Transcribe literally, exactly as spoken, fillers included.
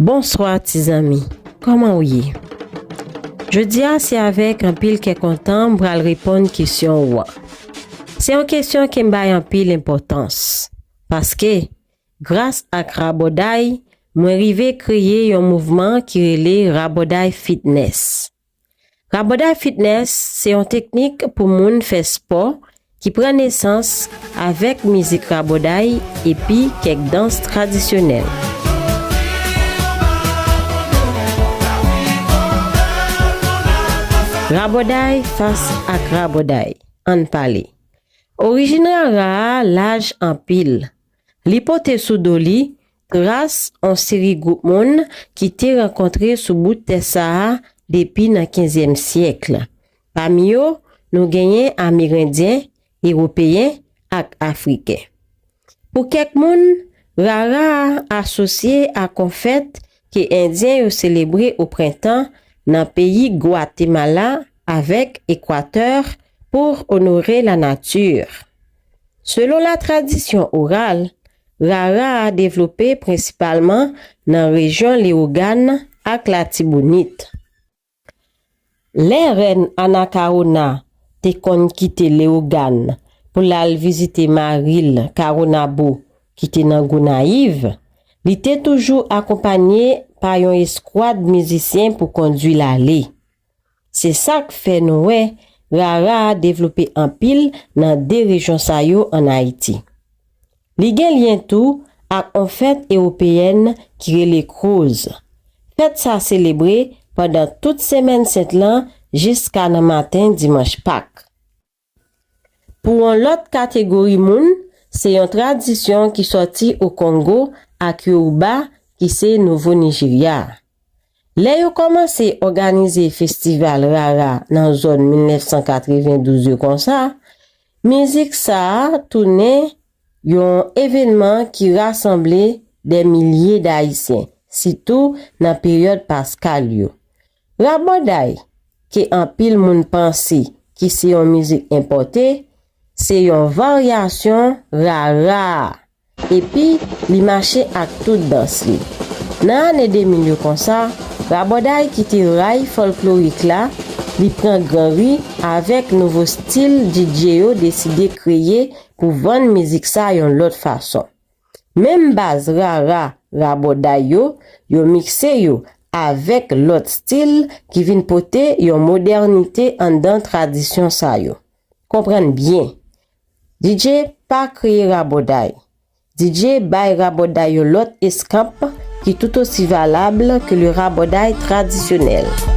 Bonswa ti zanmi, kòman w ye? Jodi a se avèk anpil kè kontan m pral reponn kesyon ou an. Se yon kesyon ke m bay anpil enpòtans, paske gras ak rabòday, mwen rive kreye yon mouvman ki rele Rabòday Fitness. Rabòday Fitness se yon teknik pou moun fè spò ki pran nesans avèk mizik rabòday epi kèk dans tradisyonèl. Rabòday fas ak rabòday, ann pale. Orijin rara a laj anpil. Li pote sou do li tras on seri gwoup moun ki te rankontre sou bout tè sa a depi nan kenzyèm syèk. Pami yo, nou genyen Amerendyen, Ewopeyen ak Afriken. Pou kèk moun, rara a asosye ak on fèt ke Endyen yo selebre o prentan nan peyi Gwatemala avèk Ekwatè pou onore lanati. Selon latradisyon oral, rara a devlope prensipalman nan rejyon Lewogàn ak Latibonit. Lè rèn Anakawona te konn kite Lewogàn pou l al vizite mari l Kawonabo ki te nan Gonayiv, li te toujou akonpanye pa yon eskwad mizisyen pou kondui l ale. Se sa k fè nou wè rara a devlope anpil nan de rejyon sa yo ann Ayiti. Li gen lyen tou ak on fèt ewopeyèn ki rele Cruz. Fèt sa selebre pandan tout Semèn Sent lan jiska nan maten dimanch Pak. Pou yon lòt kategori moun, se yon tradisyon ki sòti o Kongo ak Yoruba ki se Nouvo Nijerya. Lè yo kòmanse òganize festival rara nan zòn mil nèf san katrevendouz yo konsa, mizik sa a tounen yon evènman ki rasanble dè milye d Ayisyen, sitou nan peryòd paskal yo. Rabòday, ke anpil moun panse ki se yon mizik enpòte, se yon varyasyon rara a, epi li mache ak tout dans li. Nan ane de mil yo konsa, rabòday ki te ray fòlklorik la, li pran gran ri avèk nouvo stil D J yo deside kreye pou vann mizik sa yon lòt fason. Menm baz rara rabòday yo, yo mikse yo avèk lòt stil ki vin pote yon modènite anndan tradisyon sa yo. Konprann byen, D J pa kreye rabòday. D J bay rabòday yon lòt eskanp ki toutosi valab ke le rabòday tradisyonèl.